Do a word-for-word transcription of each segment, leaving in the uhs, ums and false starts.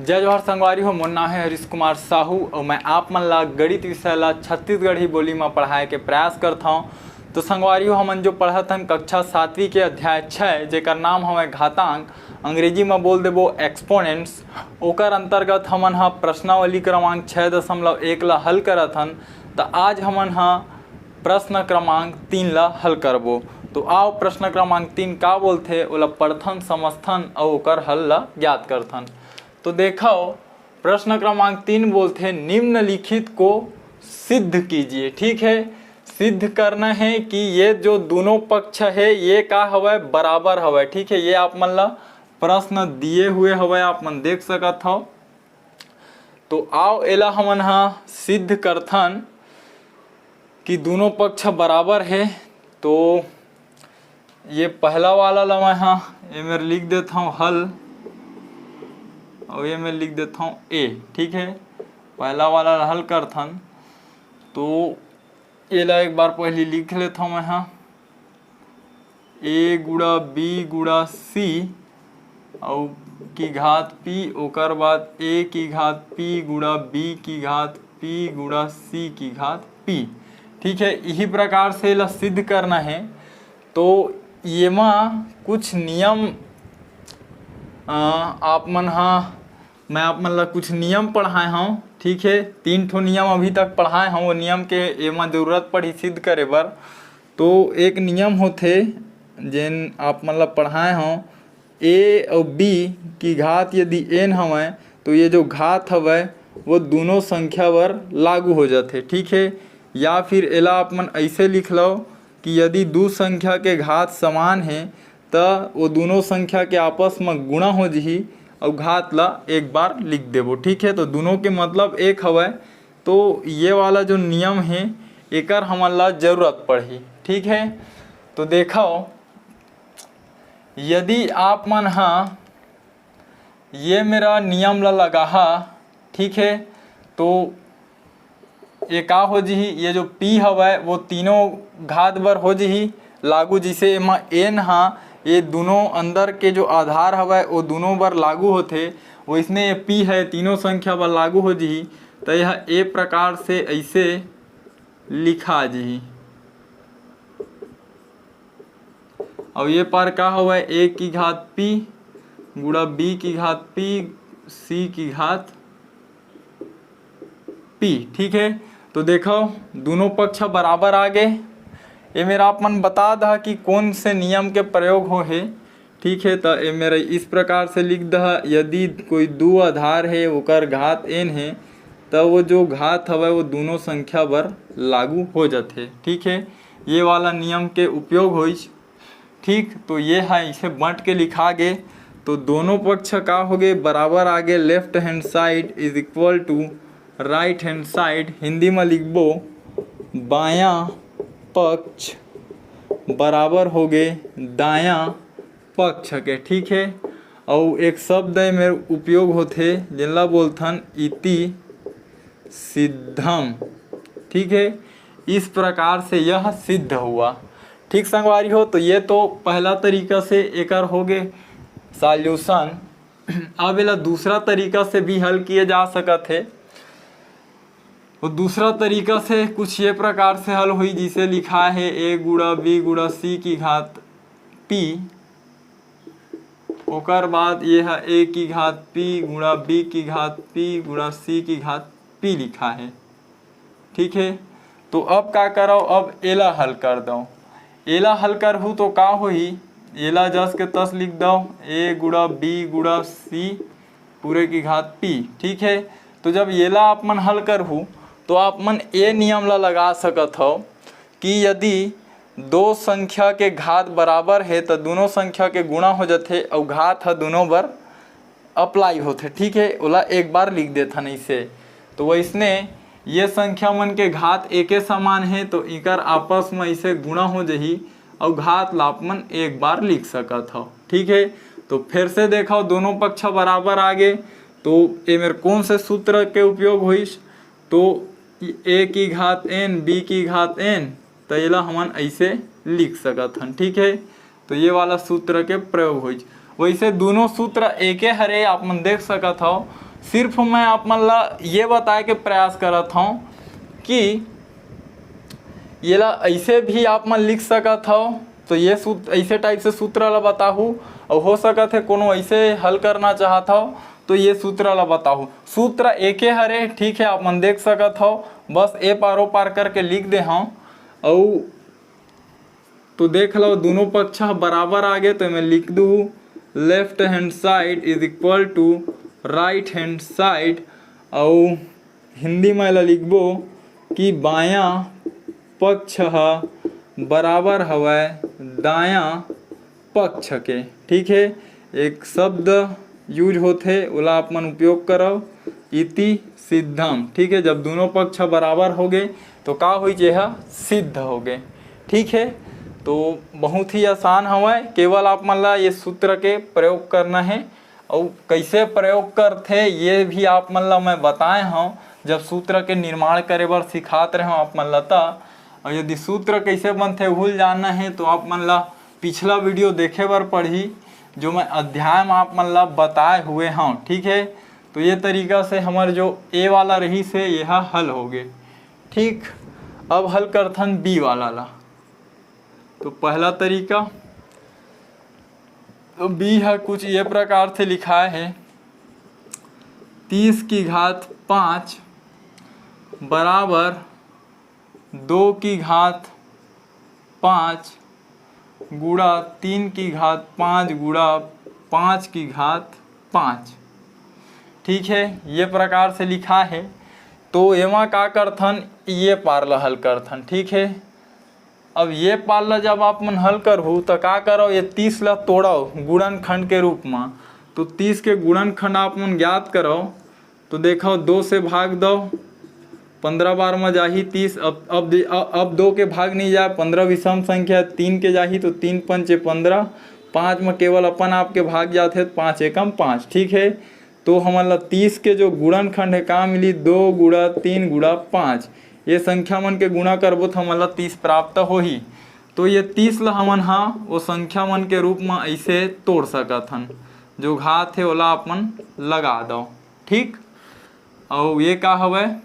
जय जोहार संगवारी हो, मोर नाम है हरीश कुमार साहू और मैं आप मन ला गणित विषय ला छत्तीसगढ़ी बोली में पढ़ाए के प्रयास करत हौं। तो संगवारी हो, हमन जो पढ़त हन कक्षा सातवीं के अध्याय छः, जेकर नाम हवय घातांक, अंग्रेजी में बोल देबो एक्सपोनेंट्स, ओकर अंतर्गत हमन ह प्रश्नावली क्रमांक छः दशमलव एक ला हल करत हन। त आज हमन ह प्रश्न क्रमांक तीन ला हल करबो। तो आओ, प्रश्न क्रमांक तीन का बोलथे, ओला पढ़थन, समझथन अउ ओकर हल ला ज्ञात करथन। तो देखो, प्रश्न क्रमांक तीन बोलथे, निम्नलिखित को सिद्ध कीजिए। ठीक है, सिद्ध करना है कि ये जो दोनों पक्ष है, ये का हवय, बराबर हवय। ठीक है, ये आप मन ला प्रश्न दिए हुए हवय, आप मन देख सकत हव। तो आओ, एला हमन ह सिद्ध करथन कि दोनों पक्ष बराबर है। तो ये पहला वाला ला मैं ह एमेर लिख देत हौं हल, और ये मैं लिख देत हौं ए। ठीक है, पहला वाला ला हल करथन। तो एला एक बार पहली लिख लेत हौं मैं ह, ए गुणा बी गुणा सी अउ की घात पी, ओकर बाद ए की घात पी गुणा बी की घात पी गुणा सी की घात पी। ठीक है, यही प्रकार से एला सिद्ध करना है। तो येमा कुछ नियम, अ, आप मन ह, मैं आप मन ला कुछ नियम पढ़ाए हौं। ठीक है, तीन ठो नियम अभी तक पढ़ाए हौं, वो नियम के एमा जरूरत पड़ही सिद्ध करे बर। तो एक नियम होथे, जेन आप मन ला पढ़ाए हौं, ए अउ बी की घात यदि एन हवय, तो ये जो घात हवय, वो दोनों संख्या बर लागू हो जाथे। ठीक है, या फिर एला आप मन ऐसे लिख लो कि यदि दू संख्या के घात समान है, त वो दोनों संख्या के आपस में गुणा हो जही अउ घात ला एक बार लिख देबो। ठीक है, तो दोनों के मतलब एक हवय। तो ये वाला जो नियम है, एकर हमन ला जरूरत पड़ही। ठीक है, तो देखो, यदि आप मन ह ये मेरा नियम ला लगाहा, ठीक है, तो ये का हो जही, ये जो पी हवय वो तीनों घात बर हो जही लागू। जैसे एमा एन हा, ये दोनों अंदर के जो आधार हवय वो दोनों बर लागू होथे, वैसने ये पी है तीनों संख्या बर लागू हो जही। तो यह ए प्रकार से ऐसे लिखा जही। अब ये पार का हवय, ए की घात पी गुणा बी की घात पी सी की घात पी। ठीक है, तो देखो, दोनों पक्ष बराबर आ गए। ये मेरा आप मन बता दहा कि कौन से नियम के प्रयोग हो है। ठीक है, तो ये मेरा इस प्रकार से लिख दहा, यदि कोई दो आधार है, ओकर घात एन है, तो वो जो घात हवय वो दोनों संख्या बर लागू हो जाथे। ठीक है, ये वाला नियम के उपयोग होइस। ठीक, तो ये है, इसे बंट के लिखा गे, तो दोनों पक्ष का हो गे, बराबर आ गे। Left hand side is equal to right hand side, Hindi में लिखबो, बायां पक्ष बराबर हो गे दायां पक्ष के। ठीक है, अउ एक शब्द है मेरे उपयोग होथे, जेला बोलथन इति सिद्धम। ठीक है, इस प्रकार से यह सिद्ध हुआ। ठीक संगवारी हो, तो ये तो पहला तरीका से एकर हो गे सॉल्यूशन। अब एला दूसरा तरीका से भी हल किए जा सकत है। वो दूसरा तरीका से कुछ ये प्रकार से हल हुई, जिसे लिखा है ए गुणा बी गुणा सी की घात पी, ओकर बाद ये ह ए की घात पी गुणा बी की घात पी गुणा सी की घात पी लिखा है। ठीक है, तो अब का करव, अब एला हल कर दव। एला हल करहू तो का होही, एला जस के तस लिख दव, ए गुणा बी गुणा सी पूरे की घात पी। ठीक है, तो जब एला आप मन हल करहू तो आप मन ए नियम ला लगा सकत हव कि यदि दो संख्या के घात बराबर है तो दोनों संख्या के गुणा हो जाथे अउ घात ह दोनों बर अप्लाई होथे। ठीक है, ओला एक बार लिख देथन इसे। तो वैसने ये संख्या मन के घात एके समान है, तो इकर आपस में इसे गुणा हो जही अउ घात ला आप मन एक बार लिख सकत हव। ठीक है, तो फिर से देखो, दोनों पक्ष बराबर आ गे, तो ए मेर कौन से सूत्र के उपयोग होइस? तो ए की घात एन, बी की घात एन, तो एला हमन ऐसे लिख सकत हन। ठीक है, तो ये वाला सूत्र के प्रयोग होइस। वैसे दोनों सूत्र एके हरे, आप मन देख सकत हव, सिर्फ मैं आप मन ला ये बताए के प्रयास करत हौं कि येला ऐसे भी आप मन लिख सकत हव। तो ये सूत्र, ऐसे टाइप से सूत्र ला बताहू, और हो सकत है कोनो ऐसे हल करना चाहत हव तो ये सूत्र ला बताहू। सूत्र एके हरे, ठीक है, आप मन देख सकत हव, बस ए पार ओ पार करके लिख दे हौं। और तो देख लो, दोनों पक्ष ह बराबर आ गे, तो मैं लिख दू, left hand side is equal to right hand side। और हिंदी में ला लिखबो कि बायां पक्ष ह बराबर हवय दायां पक्ष के। ठीक है, एक शब्द यूज होथे, ओला आप मन उपयोग करव, इति सिद्धम। ठीक है, जब दोनों पक्ष बराबर हो गए तो का होई, जे ह सिद्ध हो गए। ठीक है, तो बहुत ही आसान हवय, केवल आप मन ला ये सूत्र के प्रयोग करना है। और कैसे प्रयोग करथे ये भी आप मन ला मैं बताए हौं, जब सूत्र के निर्माण करे बर सिखात रहे हौं आप मन ला त। और यदि सूत्र कैसे बनथे भूल जानना है तो आप मन ला पिछला वीडियो देखे बर पड़ही, जो मैं अध्याय में आप मन ला बताए हुए हौं। ठीक है, तो ये तरीका से हमर जो ए वाला रहिस हे, ये ह हल हो गे। ठीक, अब हल करथन बी वाला ला। तो पहला तरीका, तो बी ह कुछ ये प्रकार से लिखाए हे, तीस की घात पाँच बराबर दो की घात पाँच गुणा तीन की घात पाँच गुणा पाँच की घात पाँच। ठीक है, ये प्रकार से लिखा है। तो एमा का करथन, ये पार ला हल करथन। ठीक है, अब ये पार ला जब आप मन हल करहू त का करव, ये तीस ला तोड़व गुणनखंड के रूप म। तो तीस के गुणनखंड आप मन ज्ञात करव, तो देखव, दो से भाग दव, पंद्रह बार म जाही तीस। अब अब दे- अ- अब दो के भाग नहीं जाए, पंद्रह विषम संख्या, तीन के जाही तो तीन पंचे पंद्रह, पाँच म केवल अपन आप के भाग जाथे, पाँच एकम पाँच। ठीक है, तो हमन ला तीस के जो गुणनखंड है का मिली, दो गुणा तीन गुणा पाँच। ये संख्या मन के गुणा करबो तो हमन ला तीस प्राप्त होही। तो ये तीस ला हमन हा वो संख्या मन के रूप म ऐसे तोड़ सकत हन, जो घात है ओला अपन लगा दव। ठीक, अउ ये का हवय,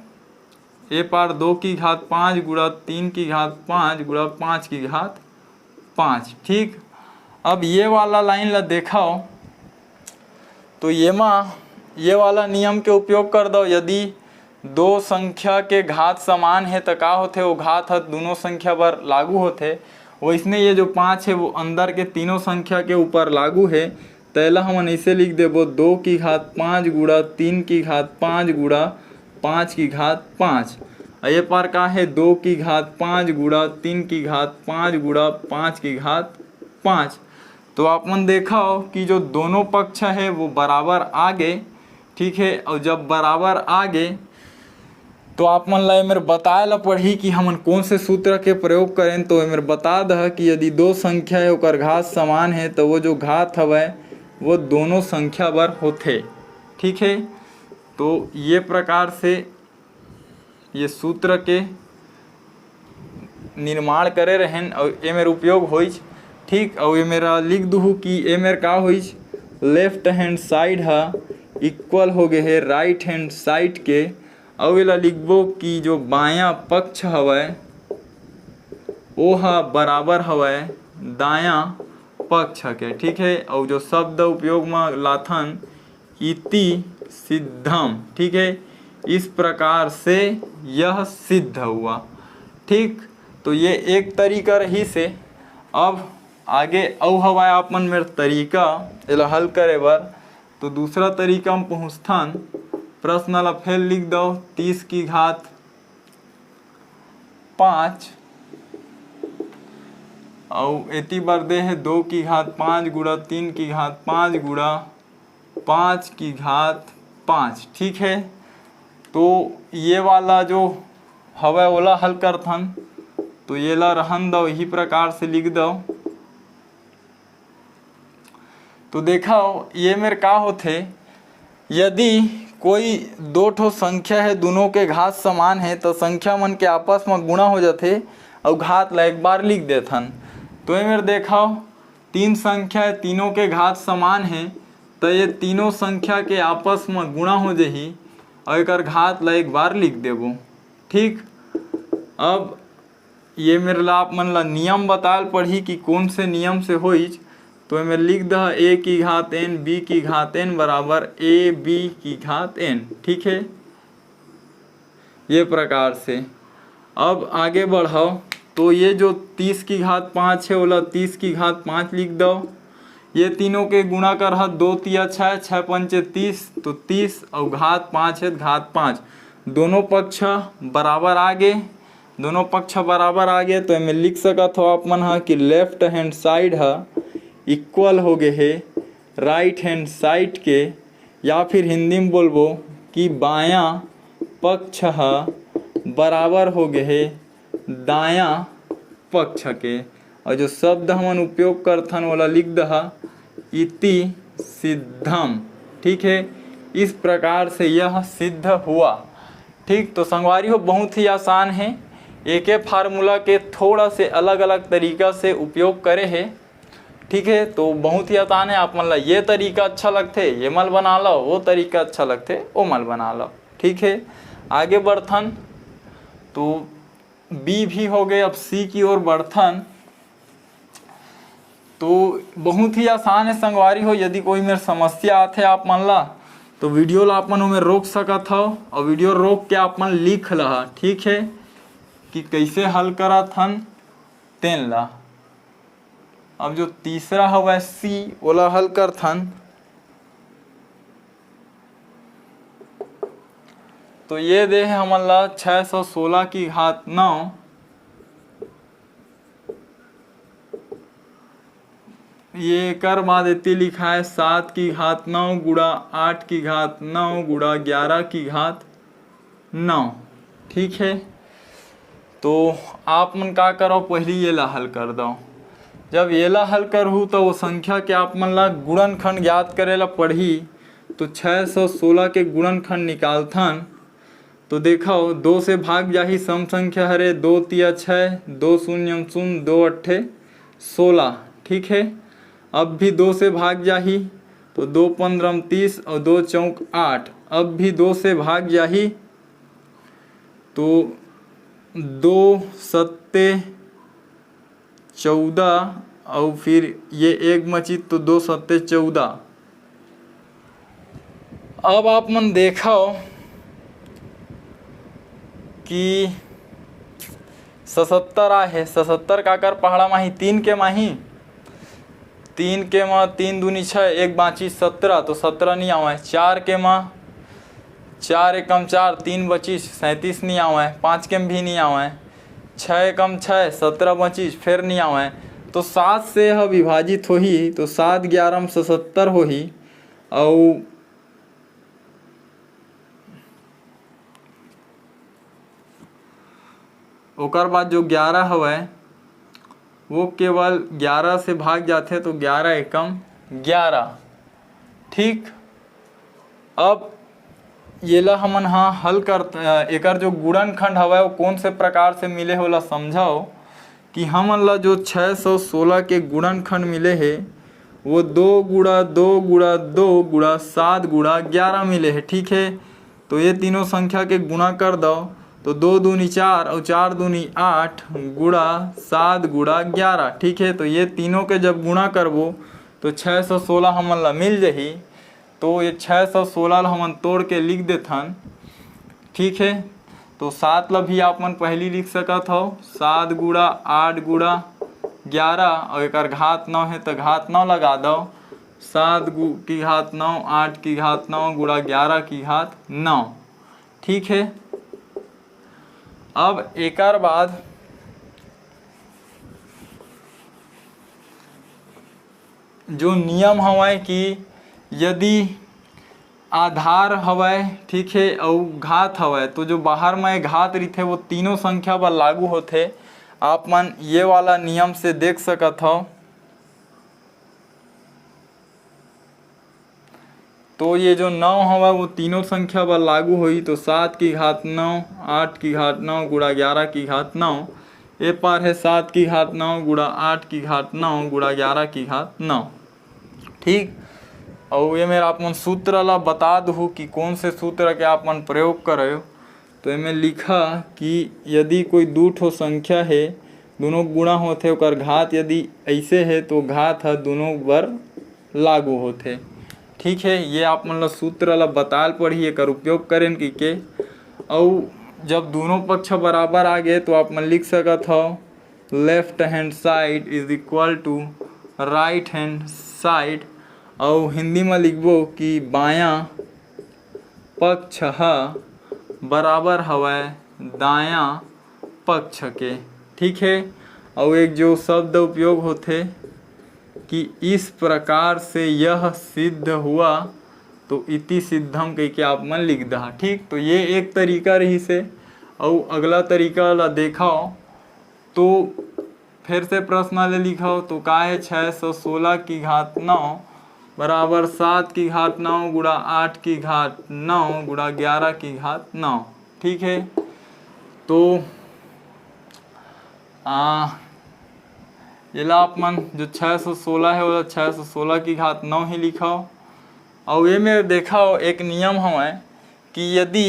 ए पार दो की घात पाँच गुणा तीन की घात पाँच गुणा पाँच की घात पाँच। ठीक, अब ये वाला लाइन ला देखव, तो ये मा ये वाला नियम के उपयोग कर दव। यदि दो संख्या के घात समान है त का होथे, वो घात ह दोनों संख्या बर लागू होथे। वैसने ये जो पाँच है वो अंदर के तीनों संख्या के ऊपर लागू है। तेला हमन ऐसे लिख देबो, दो की घात पाँच गुणा तीन की घात पाँच गुणा पाँच की घात पाँच। अउ ये पार का है, दो की घात पाँच गुणा तीन की घात पाँच गुणा पाँच की घात पाँच। तो आप मन देखव कि जो दोनों पक्ष है वो बराबर आ गे। ठीक है, और जब बराबर आ गे तो आप मन ला एमेर बताए ला पड़ही कि हमन कौन से सूत्र के प्रयोग करें। तो एमेर बता दह कि यदि दो संख्या है, ओकर घात समान है, तो वो जो घात हवय वो दोनों संख्या बर होथे। ठीक है, तो ये प्रकार से ये सूत्र के निर्माण करे रहेन अउ एमेर उपयोग होइच। ठीक, अउ एमेर लिख दुहू कि एमेर का होइच, लेफ्ट हैंड साइड ह इक्वल हो गे हे राइट हैंड साइड के। अउ एला लिखबो कि जो बायां पक्ष हवय ओह बराबर हवय दायां पक्ष के। ठीक है, अउ जो शब्द उपयोग म लाथन, इति सिद्धम। ठीक है, इस प्रकार से यह सिद्ध हुआ। ठीक, तो ये एक तरीका रहिस हे। अब आगे अउ हवय आप मन मेर तरीका एला हल करे बर। तो दूसरा तरीका म पहुँचथन, प्रश्न ला फेर लिख दव, तीस की घात पाँच, अउ एती बर दे हे दो की घात पाँच गुणा तीन की घात पाँच गुणा पाँच की घात पाँच। ठीक है, तो ये वाला जो हवय ओला हल करथन, तो ये ला रहन दव, यही प्रकार से लिख दव। तो देखव, ये मेर का होथे, यदि कोई दो ठो संख्या है, दोनों के घात समान है, तो संख्या मन के आपस में गुणा हो जाथे अउ घात ला एक बार लिख देथन। तो ये मेर देखव, तीन संख्या है, तीनों के घात समान है, त ये तीनों संख्या के आपस म गुणा हो जाही और एकर घात ला एक बार लिख देबो। ठीक, अब ये मेर ला आप मन ला नियम बताल पड़ही कि कौन से नियम से होइच। तो एमे लिख दह, ए की घात एन, बी की घात एन बराबर ए बी की घात एन। ठीक है, ये प्रकार से। अब आगे बढ़ो, तो ये जो तीस की घात पाँच है, ओला तीस की घात पाँच लिख दो। ये तीनों के गुणा करहा, दो तिया छः, छः पंचे तीस, तो तीस और घात पाँच है, घात पाँच, दोनों पक्ष बराबर आ गे। दोनों पक्ष बराबर आ गे, तो एमे लिख सकत हो आप मन हा कि लेफ्ट हैंड साइड हा इक्वल हो गे हे राइट हैंड साइड के, या फिर हिंदी में बोलबो कि बायां पक्ष हा बराबर हो गे हे दायां पक्ष के। और जो शब्द हमन उपयोग करथन, ओला लिख दहा, इति सिद्धम। ठीक है, इस प्रकार से यह सिद्ध हुआ। ठीक, तो संगवारी हो, बहुत ही आसान है। एके फार्मूला के थोड़ा से अलग-अलग तरीका से उपयोग करे हे। ठीक है, तो बहुत ही आसान है। आप मन ला ये तरीका अच्छा लगथे, ये मल बना लो, वो तरीका अच्छा लगथे, वो मल बना लो। ठीक है, आगे बढ़थन। तो बी भी हो गए, अब सी की ओर बढ़थन। तो बहुत ही आसान है संगवारी हो, यदि कोई मेर समस्या आथे आप मन ला, तो वीडियो ला आप मन ओमे रोक सकत हव और वीडियो रोक के आप मन लिख लहा, ठीक है, कि कैसे हल करत हन तेन ला। अब जो तीसरा हवय सी, ओला हल करथन। तो ये दे हे हमन ला छः सौ सोलह की घात नौ। ये एकर बाद एती लिखाय सात की घात नौ गुणा आठ की घात नौ गुणा ग्यारह की घात नौ। ठीक है, तो आप मन का करव, पहिली ये ला हल कर दव। जब ये ला हल करहू, तो वो संख्या के आप मन ला गुणनखंड ज्ञात करे ला पड़ही। तो छः सौ सोलह के गुणनखंड निकालथन। तो देखव, दो से भाग जाही, सम संख्या हरे, दो तिया छः, दो शून्य शून्य, दो अट्ठे सोलह। ठीक है, अब भी दो से भाग जाही, तो दो पंद्रह तीस और दो चौक आठ। अब भी दो से भाग जाही, तो दो सत्ते चौदह, और फिर ये एक बचिस, तो दो सत्ते चौदह। अब आप मन देखव कि सतहत्तर आहे, सतहत्तर काकर पहाड़ा माही, तीन के माही, तीन के मा तीन दूनी छः, एक बाँचिस सतरह, तो सतरह नहीं आवय। चार के मा चार एकम चार, तीन बचिस, सैंतीस नहीं आवय। पाँच के मा भी नहीं आवय। छः एकम छः, सतरह बचिस, फेर नहीं आवय। तो सात से यह विभाजित होही, तो सात ग्यारह में सतहत्तर होही, अउ ओकर बाद जो ग्यारह हवय, वो केवल ग्यारह से भाग जाथे, तो ग्यारह एकम ग्यारह। ठीक, अब येला हमन ह हल कर, एकर जो गुणनखंड हवय, वो कौन से प्रकार से मिले हे, ओला समझव कि हमन ला जो छः सौ सोलह के गुणनखंड मिले हे, वो दो गुणा दो गुणा दो गुणा सात गुणा ग्यारह मिले हे। ठीक है, तो ये तीनों संख्या के गुणा कर दव, तो दो दूनी चार और चार दूनी आठ गुणा सात गुणा ग्यारह। ठीक है, तो ये तीनों के जब गुणा करबो, तो छः सौ सोलह हमन ला मिल जही। तो ये छः सौ सोलह ला हमन तोड़ के लिख देथन। ठीक है, तो सात ला भी आप मन पहली लिख सकत हव, सात गुणा आठ गुणा ग्यारह, और एकर घात नौ है, तो घात नौ लगा दव। सात गु-, की घात नौ, आठ की घात नौ गुणा ग्यारह की घात नौ। ठीक है, अब एकर बाद जो नियम हवय कि यदि आधार हवय, ठीक है, अउ घात हवय, तो जो बाहर में घात रहिथे, वो तीनों संख्या बर लागू होथे। आप मन ये वाला नियम से देख सकत हव। तो ये जो नौ हवय, वो तीनों संख्या बर लागू होही। तो सात की घात नौ, आठ की घात नौ गुणा ग्यारह की घात नौ, ए पार है सात की घात नौ गुणा आठ की घात नौ गुणा ग्यारह की घात नौ। ठीक, अउ ये मेर आप मन सूत्र ला बता दहू कि कौन से सूत्र के आप मन प्रयोग करयो। तो एमे लिखा कि यदि कोई दू ठो संख्या हे, दोनों गुणा होथे, ओकर घात यदि ऐसे हे तो घात ह दोनों बर लागू होथे। ठीक है, ये आप मन ला सूत्र ला बताल पड़ही, एकर उपयोग करेन कहिके। अउ जब दोनों पक्ष बराबर आ गए तो आप मन लिख सकत हव left hand side is equal to right hand side। अउ हिंदी में लिखबो कि बायां पक्ष ह बराबर हवय दायां पक्ष के। ठीक है, अउ एक जो शब्द उपयोग होथे कि इस प्रकार से यह सिद्ध हुआ, तो इति सिद्धम कहिके आप मन लिख दहा। ठीक, तो ये एक तरीका रहिसे। अउ अगला तरीका ला देखव तो फिर से प्रश्न ले लिखव तो का है, छः सौ सोलह की घात नौ बराबर सात की घात नौ गुणा आठ की घात नौ गुणा ग्यारह की घात नौ। ठीक है, तो आ, एला आप मन जो छः सौ सोलह है, ओला छः सौ सोलह की घात नौ ही लिखव। अउ ये मेर देखव, एक नियम हवय कि यदि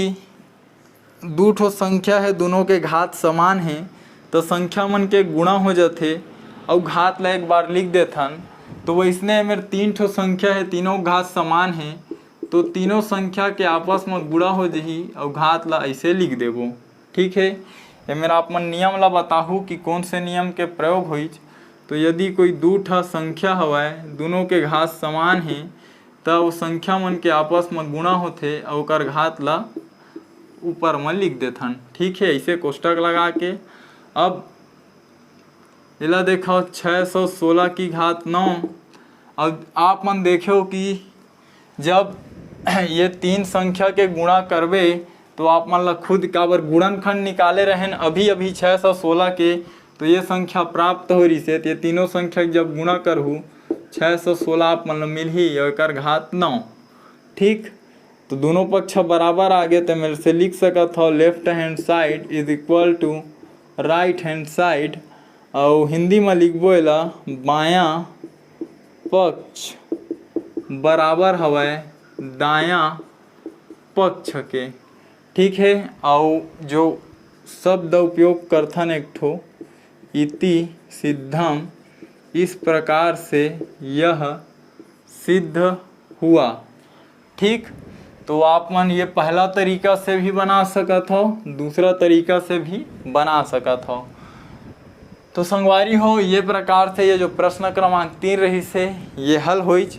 दू ठो संख्या है, दोनों के घात समान है, तो संख्या मन के गुणा हो जाथे अउ घात ला एक बार लिख देथन। तो वैसने मेर तीन ठो संख्या है, तीनों घात समान है, तो तीनों संख्या के आपस में गुणा हो जही अउ घात ला ऐसे लिख देबो। ठीक है, ये मेर आप मन नियम ला बताहू कि कौन से नियम के प्रयोग होइच। तो यदि कोई दू ठा संख्या हवय, दोनों के घात समान है, त वो संख्या मन के आपस में गुणा होथे अउ ओकर घात ला ऊपर में लिख देथन। ठीक है, ऐसे कोष्टक लगा के। अब एला देखव, छः सौ सोलह की घात नौ। अब आप मन देखो कि जब ये तीन संख्या के गुणा करबे तो आप मन ला खुद, काबर गुणनखंड निकाले रहेन अभी अभी छः सौ सोलह के, तो ये संख्या प्राप्त हो रहिसे। तो ये तीनों संख्या के जब गुणा करहू, छः सौ सोलह आप मन ला मिलही, एकर घात नौ। ठीक, तो दोनों पक्ष बराबर आ गे, तो मेर से लिख सकत हव left hand side is equal to right hand side। अउ हिंदी में लिखबो एला, बायां पक्ष बराबर हवय दायां पक्ष के। ठीक है, अउ जो शब्द उपयोग करथन एक ठो, इति सिद्धम, इस प्रकार से यह सिद्ध हुआ। ठीक, तो आप मन ये पहला तरीका से भी बना सकत हव, दूसरा तरीका से भी बना सकत हव। तो संगवारी हो, ये प्रकार से ये जो प्रश्न क्रमांक तीन रहिसे, ये हल होइच।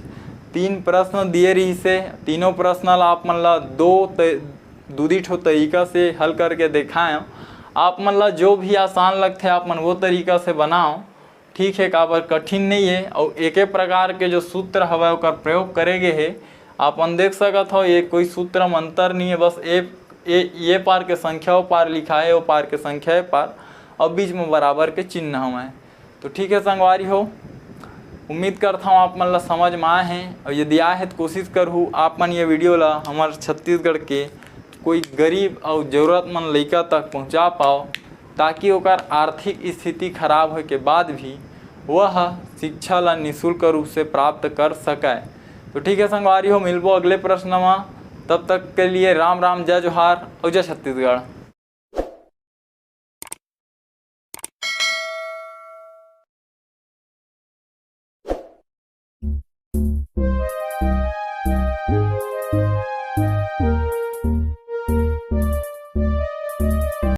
तीन प्रश्न दिए रहिसे, तीनों प्रश्न ला आप मन ला दो त-, दूदी ठो तरीका से हल करके देखाएं। आप मन ला जो भी आसान लगथे, आप मन वो तरीका से बनाओ। ठीक है, काबर कठिन नहीं है। और एके प्रकार के जो सूत्र हवय, ओकर प्रयोग करे गे हे। आप मन देख सकत हो, ये कोई सूत्र मंत्र नहीं है, बस ए, ए, ये पार के संख्या ओ पार लिखा है, ओ पार के संख्या ए पार, और बीच में बराबर के चिन्ह हवय। तो ठीक है संगवारी हो, उम्मीद करता हूँ आप मन ला समझ में आए हैं, और यदि आए हैं तो कोशिश करहू आप मन ये वीडियो ला हमारे छत्तीसगढ़ के कोई गरीब और जरूरतमंद लइका तक पहुँचा पाओ, ताकि ओकर आर्थिक स्थिति खराब होए के बाद भी वह शिक्षा ला निशुल्क रूप से प्राप्त कर सके। तो ठीक है संगवारी हो, मिलबो अगले प्रश्न में। तब तक के लिए राम राम, जय जोहार और जय छत्तीसगढ़।